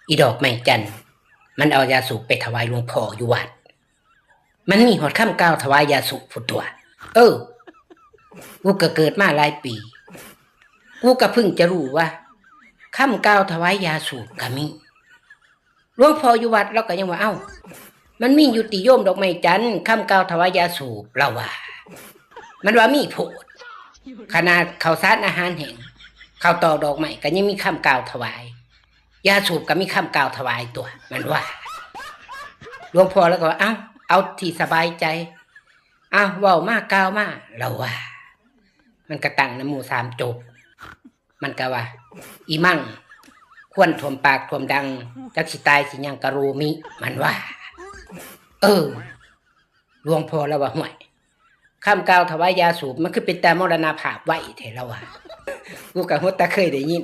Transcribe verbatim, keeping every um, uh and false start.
อีดอกไม้จันทร์ มันเอายาสูบไปถวายหลวงพ่ออยู่วัด มันมีฮอดคำกล่าวถวายยาสูบพุ้นตั๊ว เออ กูก็เกิดมาหลายปี กูก็เพิ่งจะรู้ว่าคำกล่าวถวายยาสูบก็มี หลวงพ่ออยู่วัดลาวก็ยังว่า เอ้า มันมีอยู่ติโยมดอกไม้จันทร์ คำกล่าวถวายยาสูบ ลาวว่า มันว่ามีโพด ขนาดข้าวสารอาหารแห้ง ข้าวตอกดอกไม้ก็ยังมีคำกล่าวถวาย ยาสูบก็มีคำกล่าวถวายตั๊ว มันว่า หลวงพ่อลาวก็ว่า เอ้า เอาที่สบายใจ เอ้า เว้ามากล่าวมา ลาวว่า มันก็ตั้งนะโมสามจบ มันก็ว่า อิมัง ควรท่วมปากท่วมดัง จักสิตายสิหยังกะโรมิ มันว่า เออ หลวงพ่อลาวว่า ห้วย คำกล่าวถวายยาสูบ มันคือเป็นตามรณภาพไวแท้ ลาวว่า กูก็หัวตาเคยได้ยิน